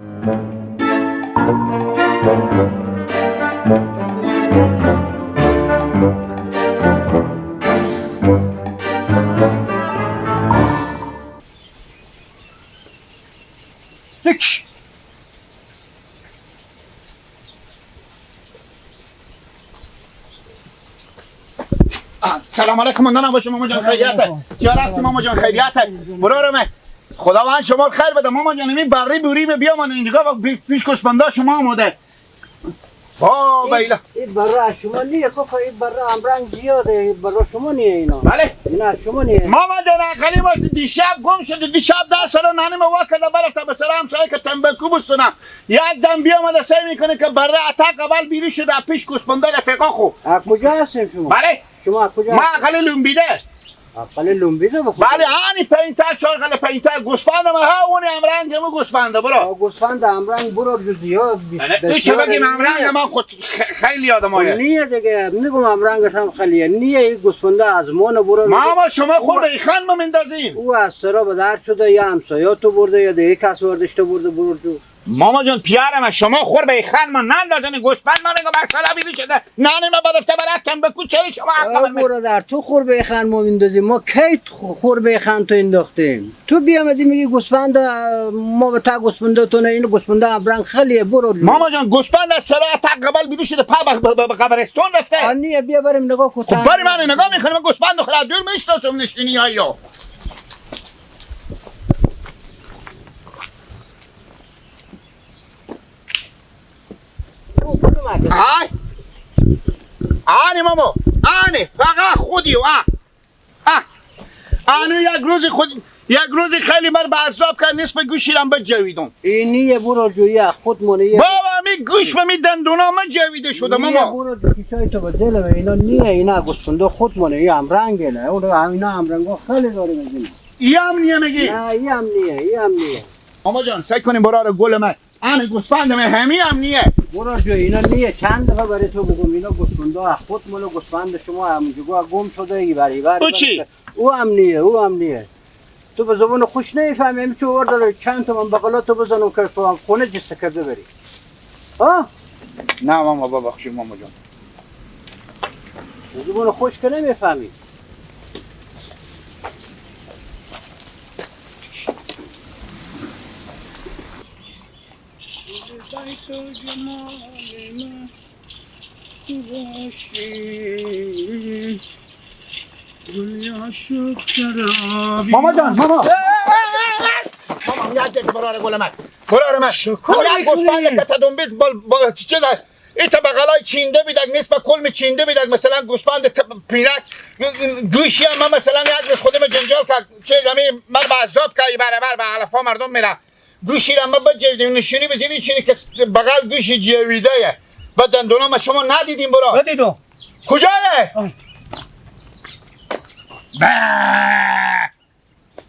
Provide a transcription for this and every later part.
سلام علیکم نانا باشه ماما جان خیریت چرا هستی ماما جان خیریت برارم خداوند شما خیر بده ماما جان این بری بوری بیا من اینجا پیش گوسفندا شما آماده وا بیلا این برا شما نیه کوکو این برا امرنگ زیاده این برا شما نیه اینا بله اینا شما نیه ماما جان عقلی ما دیشب گم شد دیشب 10 سال نانی ما وا کرده برا تا به سلام سعی که تنبکو بستونم یک دم بیا اومده سعی میکنه که بره عتق اول بیرون شده پیش گوسفندا رفیقا خو کجا هستیم شما بله شما کجا ما عقل لومبیده عقل لومبیده بخور بله آنی پینتر چهار قله پینتر گوسفند ما ها اونی امرنگ مو گوسفنده برو گوسفند امرنگ برو زیاد این که بگیم امرنگ ما خود خیلی یادم آید نیه دیگه میگم امرنگش هم خلیه نیه این گوسفنده از ما برو ماما شما خود به ایخان ما میندازیم او از سرا به در شده یا همسایه‌تو برده یا دیگه کس وردشته برده برو تو ماما جان پیارم شما خور به خان ما نندازن گوسفند ما میگم ارسلا بیرون شده نانی ما بدفته برات تنبکو چرا شما عقل برادر تو خور به خان ما میندازیم ما کی خور به خان تو انداختیم تو بیامدی میگی گوسفند ما به تا گوسفند تو نه این گوسفند ابرنگ خلیه برو ماما جان گوسفند از سرا تا قبل بیرون شده پا به قبرستون رفته آنیه بیا بریم نگاه کن خب بریم من نگاه میکنم گوسفند خود دور میشناسم نشینی هایو آی آنی ماما آنی فقط خودی و آه آنی یک روز خود یک روز خیلی مر به عذاب کرد نصف گوشیرم بجویدم اینیه برو جویه خود مونیه بابا می گوش می دندونا من جویده شده ماما برو کیشای تو به دلم اینا نیه اینا گوسفنده خود مونه این هم رنگه نه اون اینا هم رنگا خیلی داریم از اینا ای هم نیه میگی نه ای هم نیه ای هم نیه ماما جان سعی کنیم برار گل من آنی گوسفند من همی هم نیه برو جو اینا نیه چند دفعه برای تو بگم اینا گوسفندا خود مال گوسفند شما همونجا گم شده ای بری بری او چی؟ او هم نیه او هم نیه تو به زبان خوش نمیفهمی همی چه داره چند تا من بغلاتو بزنم که تو هم خونه جسته کرده بری ها؟ نه ماما ببخشی ماما جان به زبان خوش که نمیفهمی ماما جان ماما ماما یاد یک برار گل من برار من یک گوسفند که تدنبیز بال چیز این بغلای چینده بیدک نیست با کلم چینده بیدک مثلا گوسفند پینک گوشی هم من مثلا یک روز خودم جنجال کرد چه زمین من به عذاب که برابر به علفا مردم میره گوشی را ما بجویدیم نشونی بزنی چینی که بغل گوشی جویده و دندونا ما شما ندیدیم برا ندیدم کجایه؟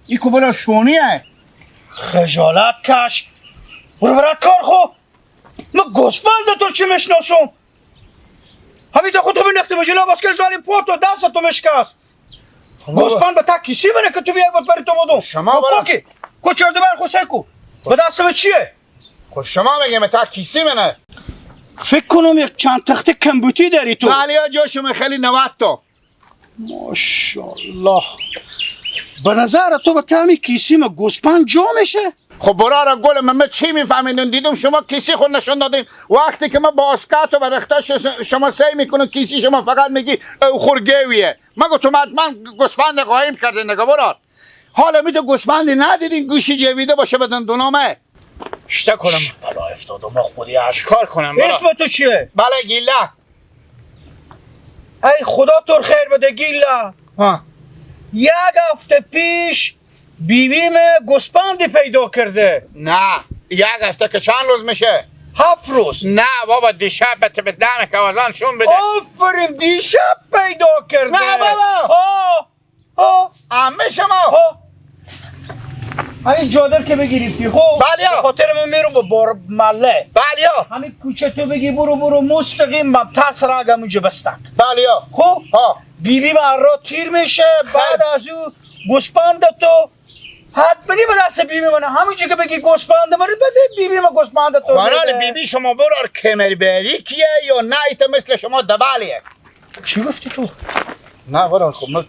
این که برا شونیه خجالت کش برو برات کار خو من گوسفند تو چی میشناسم همین تا خود تو بینختی به جلو باسکل زالی پوت و دست تو مشکست گوسفند به تا کسی منه که تو بیای بود بری تو بودم شما برا کو چرده بر خو سکو به دست چیه؟ خب شما میگم تا کیسی منه فکر کنم یک چند تخته کمبوتی داری تو بله یا شما خیلی 90 تا ماشاءالله به نظر تو به تعمی کیسی ما گوسفند جا میشه؟ خب برارا گل من چی میفهمیدم دیدم شما کیسی خود نشون دادین وقتی که من با اسکات و برختاش شما سعی میکنم کیسی شما فقط میگی او خورگویه من گفتم حتما گوسفند قایم کرده نگاه برار حالا می تو گوسفندی ندیدین گوشی جویده باشه به دندونامه شتا کنم بلا افتادم ما خودی از کار کنم بلا اسم تو چیه؟ بله گیله ای خدا تو خیر بده گیله ها یک هفته پیش بیبیم گوسفندی پیدا کرده نه یک هفته که چند روز میشه؟ 7 روز نه بابا دیشب به دم کوازان شون بده آفرین دیشب پیدا کرده نه بابا ها ها عمه شما ها همین جادر که بگیریفتی خب بله به خاطر من میرم با بار مله بله همین کوچه تو بگی برو برو مستقیم با تاس راگم اونجا بستک بله خب ها بیبی من را تیر میشه بعد از او گوسفند تو حتما به دست بیبی منه. همینجا که بگی گوسفند منه بده بیبی ما گوسفند تو. برال بیبی شما برار کمربری کیه یا نه ایت مثل شما دبالیه؟ چی گفتی تو؟ نه برار خب من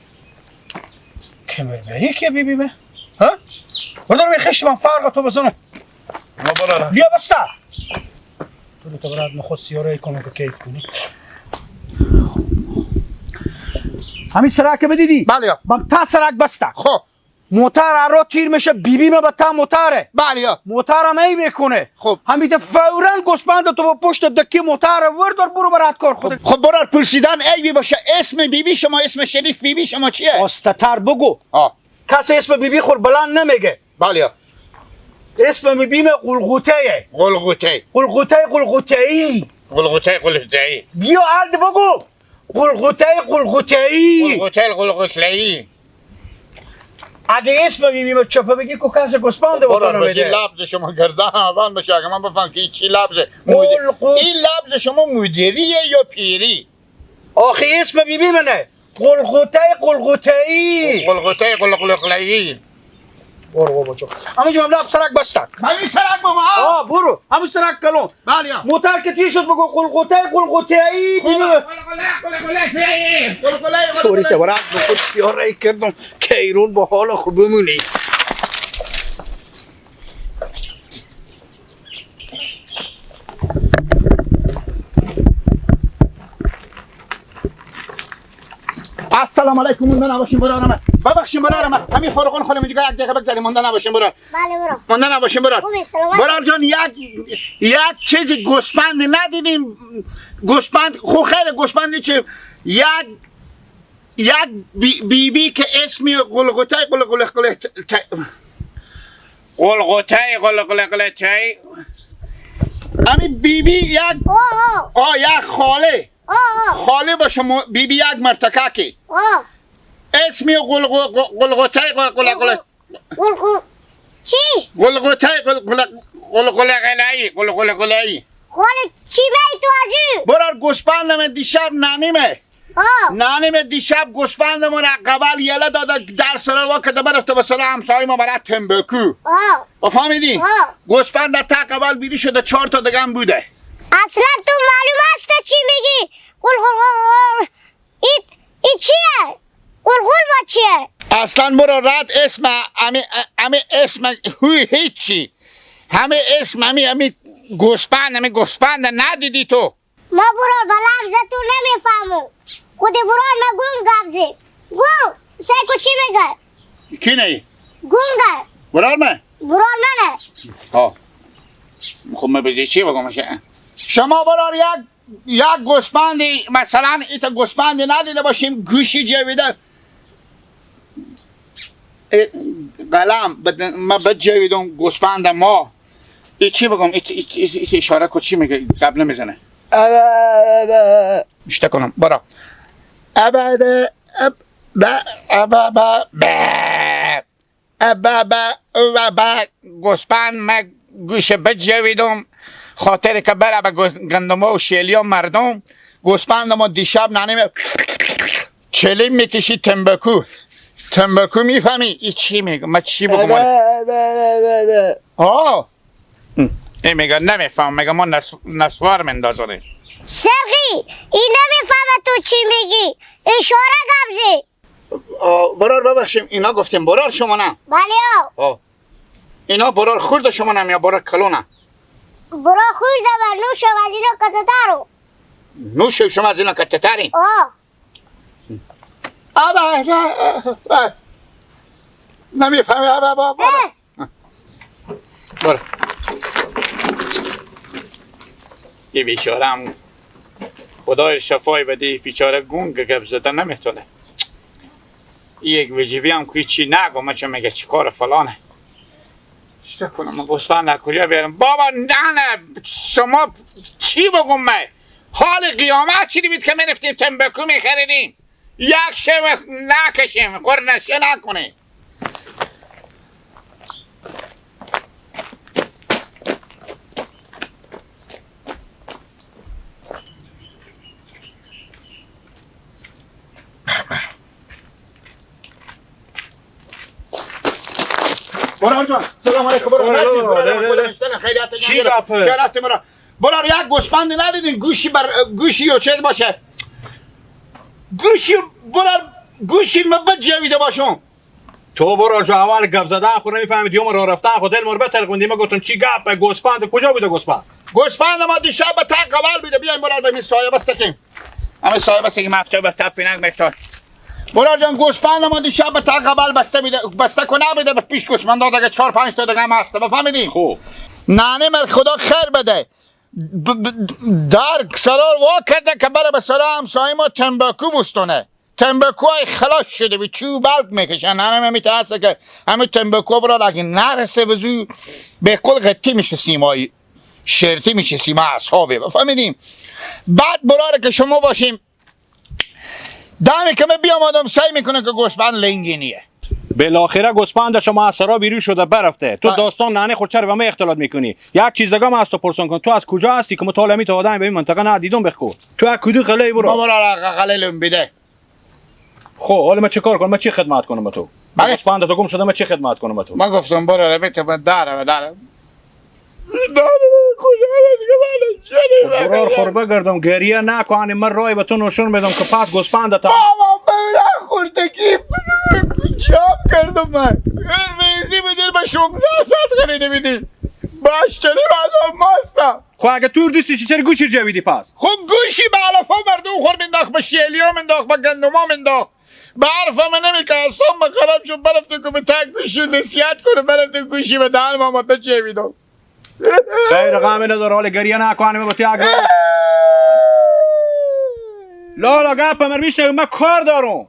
کمربری کیه بیبی من؟ ها؟ بردار می خشت من فرق تو بزنم. نه برار بیا بسته. تو تو برات خود سیاره کنم که کیف کنی. همین سرک بدیدی؟ بله. بم تا سرک بسته. خب موتر رو تیر میشه بیبی ما به تا موتره. بله. موترم ای میکنه. خب همین فورا گوسفند تو با پشت دکی موتر وردار برو برات کار خود. خب برار پرسیدن ای باشه اسم بیبی شما، اسم شریف بیبی شما چیه؟ آستتر بگو. کسی اسم بیبی خور بلند نمیگه. بله. اسم بیبی ما قلقوته. قلقوته. قلقوته قلقوته. قلقوته قلقوته. بیا عد بگو. قلقوته قلقوته. قلقوته قلقوته. اگه اسم بیبی ما چپه بگی کو کس گوسفند برار بسی لبز شما گرزه هم بشه اگه من بفهم که چی لبزه. این لبز شما مدیریه یا پیری؟ آخه اسم بیبی منه قلقوته قلقوته. قلقوته قلقوته. برو بابا جان همین جمله لب سرک بستک. همین سرک بابا. آه برو همین سرک کلون. بله. موتر که توی شد بگو قلقوته قلقوته. طوری که برای خود سیاره کردم که ایرون با حال خوب بمونی. السلام علیکم. مونده نباشیم برارم. ببخشیم برارم. همین فرقون خانم دیگه یک دقیقه بگذاریم. مونده نباشیم برار. بله برو. مونده نباشیم برار. برار جان یک چیزی گوسفند ندیدیم. گوسفند خو خیلی گوسفندی چه یک بی بی که اسمی قلقوته قلقوله قلقوته قلقوله همین بی بی یک یک خاله خاله با شما بی بی یک مرتکه اسمی قلقوته قلقوله قلقل چی؟ قلقوته قلقوله قلعی قلقوله قلعی خاله چی بی تو ازو؟ برار گوسفندم دیشب نانیمه نانیم دیشب گوسفندم را قبل یله داده در سر وا که برفته به سر همسایه ما برای تنبکو. فهمیدی؟ گوسفند تا قبل بیری شده 4 تا دیگه هم بوده. اصلا تو معلوم است چی میگی؟ قلقل قل این چیه؟ قلقل با چیه؟ اصلا برو رد اسم امی اسم هوی هیچی. همه اسم امی گوسفند امی گوسفند ندیدی تو؟ ما برو با لفظ تو نمیفهمم. خود برو ما گونگ گبزی گونگ سیکو چی میگه؟ کی نی؟ گونگه برار من؟ برار منه. خب من بزی چی بگم؟ شما برار یک گوسفندی مثلا ایتا گوسفندی ندیده باشیم گوشی جویده قلم ما بجویدم گوسفند ما ای چی بگم؟ ای اشاره کو چی میگه؟ قبل نمیزنه اشته کنم برا ابا اب ابا با ابا با ابا گوسفند ما گوش بجویدم خاطر که بره به گندما و شیلیا مردم گوسفند ما دیشب ننیم چلیم میکشی تنبکو تنبکو میفهمی؟ ای چی میگم؟ من چی بگم؟ آه این میگه نمیفهم، میگه ما نسوار مندازانیم. سرقی این نمیفهمه تو چی میگی، اشاره گبزی. برار ببخشیم اینا گفتیم برار شما نه؟ بله. اینا برار خورد شما نه یا برار کلونه؟ برار خورد من نوش از اینا کتترو. نوش شما از اینا کتترین؟ آبا نمیفهمی. آبا برو. یه بیچاره هم خدای شفای بده، بیچاره گونگ گپ زده نمیتونه. یک وجیبی هم که چی نگو من چه میگه چی کار فلانه. چه کنم من گوسفند از کجا بیارم؟ بابا نه شما چی بگم من؟ حال قیامت چی بید که میرفتیم تنبکو میخریدیم یک شب نکشیم خور نشه نکنیم. برار جان سلام علیکم. برار خیریت چی گپه؟ برار یک گوسفند ندیدین گوشی بر گوشی یا چیز باشه گوشی برار گوشی ما بجویده باشم. تو برار جو اول گپ زدن خود نمیفهمیدی یا ما رفتن خود دل مر بترقوندی. ما گفتم چی گپ گوسفند کجا بوده گوسفند؟ گوسفند ما دیشب به تق قبل بوده. بیایم برار به سایه بستکیم. همه سایه بستکیم هفته به تپ پینک مفتاد. برار جان گوسفند ما دیشب به تق قبل بسته بیده بسته کنه بوده به پیش گوسفندا دیگه 4 5 تا دیگه هم هست. بفهمیدی؟ خب نانه مر خدا خیر بده. درک سرار وا کرده که بره به سرا همسایه ما تنباکو بستونه. تنباکوهای خلاص شده به چوب بلک میکشن. همه میترسه که همه تنباکو برار اگه نرسه به زو به کل قطی میشه سیمایی شرطی میشه سیما اصحابه. بفهمیدیم؟ بعد براره که شما باشیم دمی که من بیام آدم سعی میکنه که گوسفند لنگینیه. بالاخره گوسفند شما از سرا بیرون شده برفته. تو داستان ننه خود چرا به من اختلاط میکنی؟ یک چیز دیگه از تو پرسان کن تو از کجا هستی که ما تا تا آدم به این منطقه ندیدم بخو. تو از کدو قلعه برو؟ ما برا قلعه لنبیده. خب حالا من چه کار کنم؟ من چی خدمت کنم به تو؟ گوسفند تو گم شده من چی خدمت کنم به تو؟ من گفتم برو بیت من دارم دارم کجا برار خوربه گردم گریه نکنی. من رای به تو نشون بدم که پس گوسفند تا بابا من خوردگی جام کردم. من ریزی بدین به 16 ساعت خریده بدین باشتری بعدم ماستم. خب اگه تور دوستی چرا گوشی جویدی پس؟ خب گوشی به علفا مردم خور منداخت به شیلیا منداخت به گندما منداخت به حرف من نمیکه اصلا من خراب شد برفتم که به تک گوشی نصیحت کنه برفتم گوشی به دهن ما ماتا جویدم. خیر غمی نداره. حال گریه نکنی با تو اگه لالا گپ من میشنوی من کار دارم.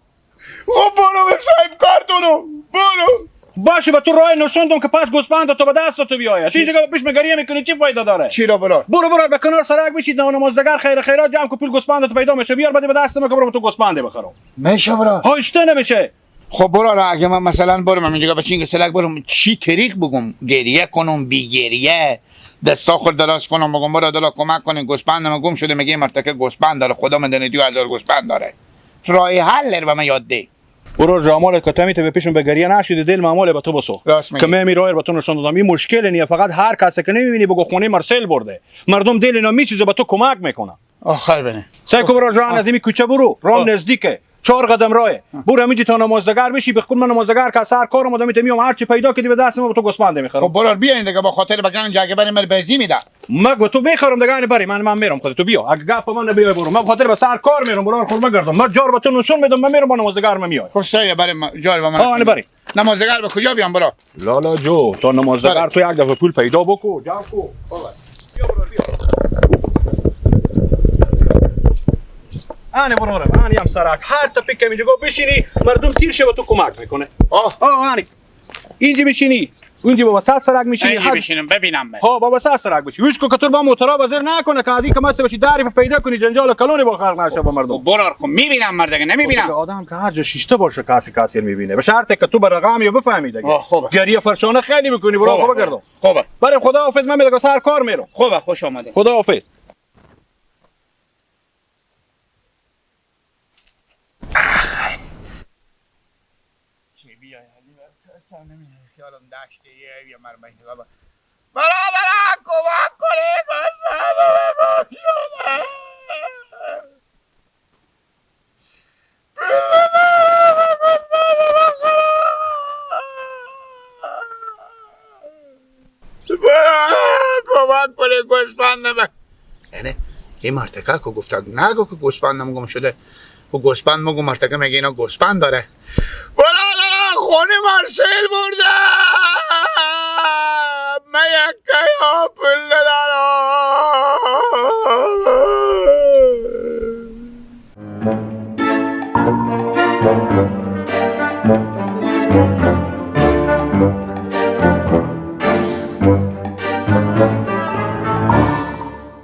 خب برو به صاحب کارتونو برو باشه به تو راه نشوندم که پس گوسفند تو به دست تو بیاید. تو اینجا پیش من گریه میکنی چی فایده داره؟ چی را برو؟ برو برو به کنار سرک بشید نمازدگر خیر خیرات جمع کو پول گوسفند تو پیدا میشه بیار بده به دست من که برو تو گوسفند بخرم. میشه برو؟ هایشته نمیشه. خب برو را اگه من مثلا برم اینجا بچین سلک برم چی طریق بگم گریه کنم بی گریه دستا خود دراز کنم بگم برو دلا کمک کنین گوسفند من گم شده میگه مرتکه گوسفند داره خدا من دونه 2000 گوسفند داره راه حل رو به من یاد ده. برو جمال که تو به پیشم به گریه نشدی دل معمول به تو بسو که من می راه به تو نشون دادم. این مشکل نیه فقط هر کس که نمیبینی بگو خونه مرسل برده مردم دل اینا میسوزه به تو کمک میکنه. آخر بنه سعی کن برو جان از این کوچه برو رام نزدیکه 4 قدم راه برو همینجا تا نمازدگر بشی بخون من نمازدگر که سر کارم آدم میام هر چی پیدا کردی به دست ما به تو گوسفند میخرم. خب برو بیاین دیگه با خاطر بگن جگه بریم من بزی میدم ما به تو میخرم دیگه نه بری من میرم خودت تو بیا اگه گپ من بیای برو من خاطر به سر کار میرم برو خورما گردم من جار به تو نشون میدم من میرم با نمازدگر من میای. خب سعی بریم جار به من آ بری نمازدگر به کجا بیام برو؟ لالا جو تا نمازدگر تو یک دفعه پول پیدا بکو جمع کو بیا برو بیا. آنی برو آنی هم سرک هر تا که اینجا بشینی مردم تیر شه به تو کمک میکنه. آه آنی اینجا بشینی اونجا با وسط سرک میشینی اینجا بشینم ببینم ها با وسط سرک بشی هیچ کو که تو با موتورا بازر نکنه که از این که مست بشی دری پیدا کنی جنجال کلونی با خلق نشه با مردم. برو خب میبینم مردگه نمیبینم آدم که هر جا شیشته باشه کسی کسی میبینه به شرط که تو به رقم یا بفهمی دیگه. خوبه گریه فرشانه خیلی میکنی برو خب بگردم. خوبه برای خدا حافظ من میگم سر کار میرم. خوبه خوش آمده خدا حافظ. برادرم کمک کنه کمک کنه گوسفندم. یعنی این مرتکه که گفتن نگو که گوسفندم گم شده و گوسفند مگو مرتکه میگه اینا گوسفند داره. برادرم خونه مرسل برده من یک ها پول ندارم.